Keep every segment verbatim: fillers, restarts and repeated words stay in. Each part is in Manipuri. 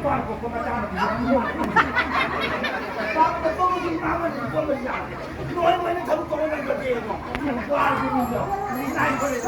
ꯄꯥꯛ ꯄꯣꯛꯄ ꯃꯆꯥ ꯃꯊꯤ ꯄꯥꯛ ꯄꯣꯛꯄ ꯃꯆꯥ ꯃꯊꯤ ꯄꯥꯛ ꯄꯣꯛꯄ ꯃꯆꯥ ꯂꯣꯏ ꯂꯣꯏꯅ ꯊꯕꯛ ꯇꯧꯔ ꯂꯩꯕꯗꯤ ꯌꯦꯡꯉꯣ꯫ ꯋꯥꯔꯕ ꯏꯃꯨꯡꯗ ꯏꯅꯥꯏ ꯈꯣꯠꯂꯦ꯫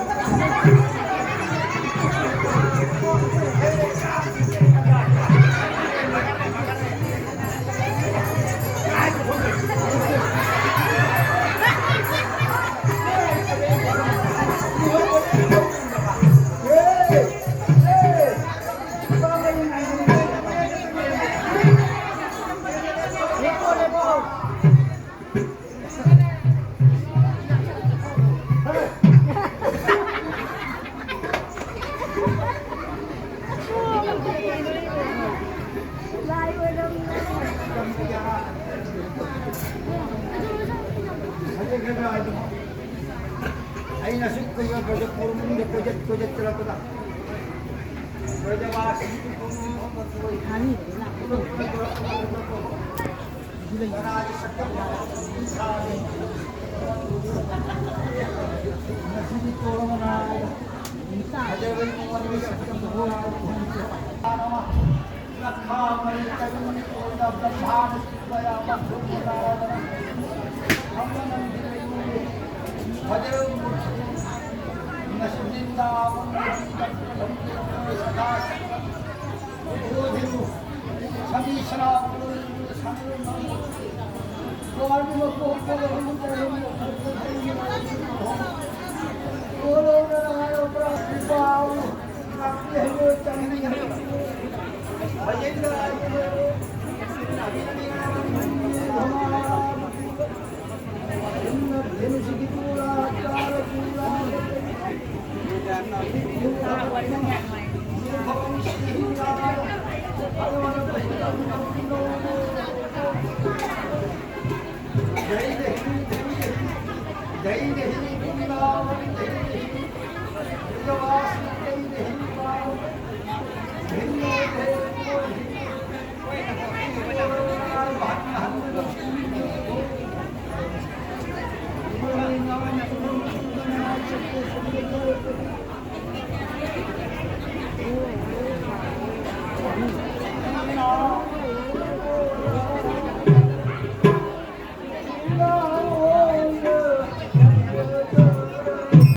ꯑꯩꯅ ꯑꯁꯨꯛ ꯀꯨꯏꯕ ꯕ꯭ꯔꯖꯄꯨꯔ ꯃꯅꯨꯡꯗ ꯀꯣꯏꯆꯠ ꯀꯣꯏꯆꯠ ꯆꯠꯂꯛꯄꯗ ꯕ꯭ꯔꯖꯕꯥꯁꯤ ꯀꯅꯥꯒꯤ ꯁꯛꯇꯝ ꯁꯥꯔꯤ? ꯉꯁꯤꯗꯤ ꯇꯣꯔꯣꯃꯅꯥꯏ ꯐꯖꯔꯕ ꯏꯃꯣꯟꯒꯤ ꯁꯛꯇꯝ ꯍꯣꯡ ꯂꯈꯥ ꯃꯔꯤ ꯇꯔꯨꯛ ꯑꯣꯏꯅ ꯕ꯭ꯔꯍ꯭ꯃꯥꯅ ꯁꯤꯕ ꯌꯥꯕ ꯕ꯭ꯔꯍ꯭ꯃ ꯅꯥꯔꯥꯌꯅ ꯐꯝꯕ ꯅꯪꯗꯤ ꯂꯩꯔꯨꯔꯦ꯫ ꯐꯖꯔꯕ ꯃꯨꯔꯇꯤ ꯉꯁꯤ ꯕ꯭ꯔꯤꯟꯗꯥꯕꯟꯒꯤ ꯁꯗꯥ ꯁꯃꯤꯁꯅꯥ